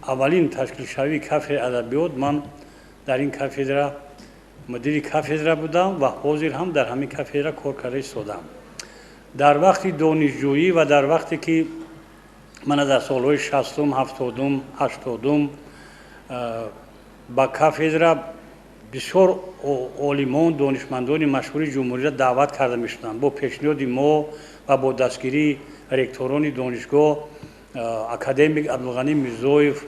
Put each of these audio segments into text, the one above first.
Аввалин ташкилшавии кафедраи адабиёт ман дар ин кафедра мудири кафедра будам ва ҳозир ҳам дар ҳамин кафедра кор карда истодам. Дар вақти донишҷӯӣ ва дар вақте ки мана дар солҳои 60-ум, 70-ум, 80-ум ба кафедра бисёр олимон, донишмандони машҳури ҷумҳуриро даъват карда мешуданд. Бо пешниҳоди мо ва бо дастгирии ректорони донишгоҳ академик Абдулғанӣ Мирзоев,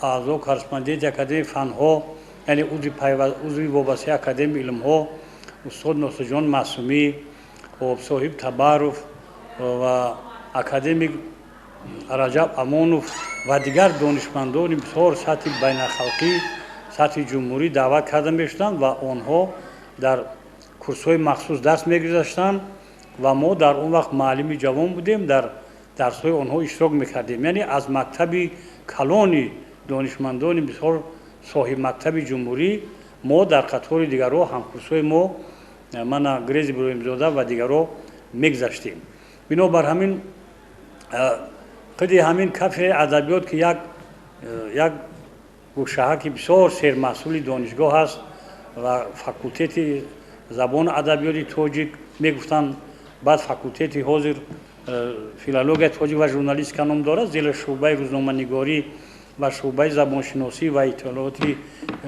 аъзо корреспонденти Академияи фанҳо, яъне узви вобастаи Академияи илмҳо устод Носирҷон Маъсумӣ, Соҳиб Табаров ва академик Раҷаб Амонов ва дигар донишмандони бисёр сатҳи байналхалқӣ, сатҳи ҷумҳурӣ даъват карда мешуданд ва онҳо дар курсҳои махсус дарс мегузаштанд ва мо дар он вақт муаллими ҷавон будем, дар дарсҳои онҳо иштирок мекардем. Яъне аз мактаби калони донишмандони бисёр соҳибмактаби ҷумҳурӣ мо дар қатори дигарҳо, ҳамкурсҳои мо мана Грез Иброҳимзода ва дигарҳо мегузаштем. Бинобар ҳамин худи ҳамин кафедраи адабиёт, ки як гӯшаҳаки бисёр сермаҳсули донишгоҳ аст ва факултети забону адабиёти тоҷик мегуфтанд, баъд факултети ҳозир филологияи тоҷик ва журналистика ном дорад, зеро шӯъбаи рӯзноманигорӣ ва шӯъбаи забоншиносӣ ва иттилооти,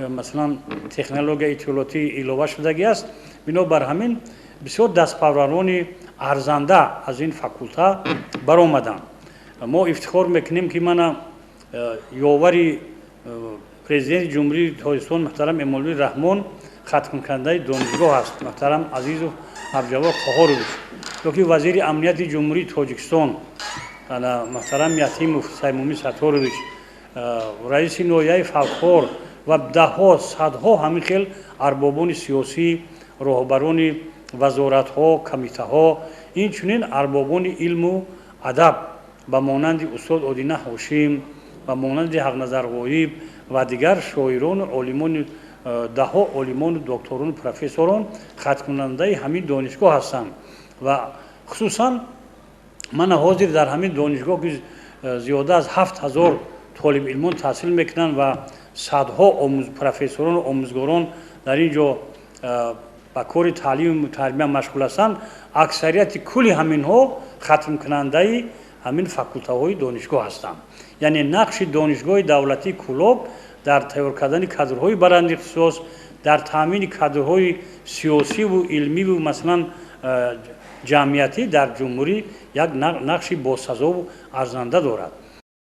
масалан, технологияи иттилоотӣ илова шудагӣ аст. Бинобар ҳамин бисёр дастпарварони арзанда аз ин факулта баромаданд. Мо ифтихор мекунем, ки мана ёвари президенти Ҷумҳурии Тоҷикистон муҳтарам Эмомалӣ Раҳмон хатмкунандаи донишгоҳ аст, муҳтарам Азизов Абдуҷаббор Қоҳорович, ёки вазири амнияти Ҷумҳурии Тоҷикистон муҳтарам Ятимов Саймумин Сатторович, раиси ноҳияи Фалхор ва даҳҳо, садҳо ҳамин хел арбобони сиёсӣ, роҳбарони вазоратҳо, комитаҳо, инчунин арбобони илму адаб ба монанди устод Одина Ҳошим, ба монанди Ҳақназар Ғоиб ва дигар шоирону олимони, даҳҳо олимону докторону профессорон хаткунандаи ҳамин донишгоҳ ҳастанд. Ва хусусан мана ҳозир дар ҳамин донишгоҳ, ки зиёда аз 7000 толибилмон таҳсил мекунанд ва садҳо профессорону омӯзгорон дар ин ҷо ба кори таълиму тарбия машғул ҳастанд, аксарияти кулли ҳаминҳо хатмкунандаи ҳамин факултаҳои донишгоҳ ҳастанд. Яъне нақши Донишгоҳи давлатии Кӯлоб дар тайёр кардани кадрҳои баланди ихтисос, дар таъмини кадрҳои сиёсиву илмиву, масалан, ҷамъиятӣ дар ҷумҳурӣ як нақши босазову арзанда дорад.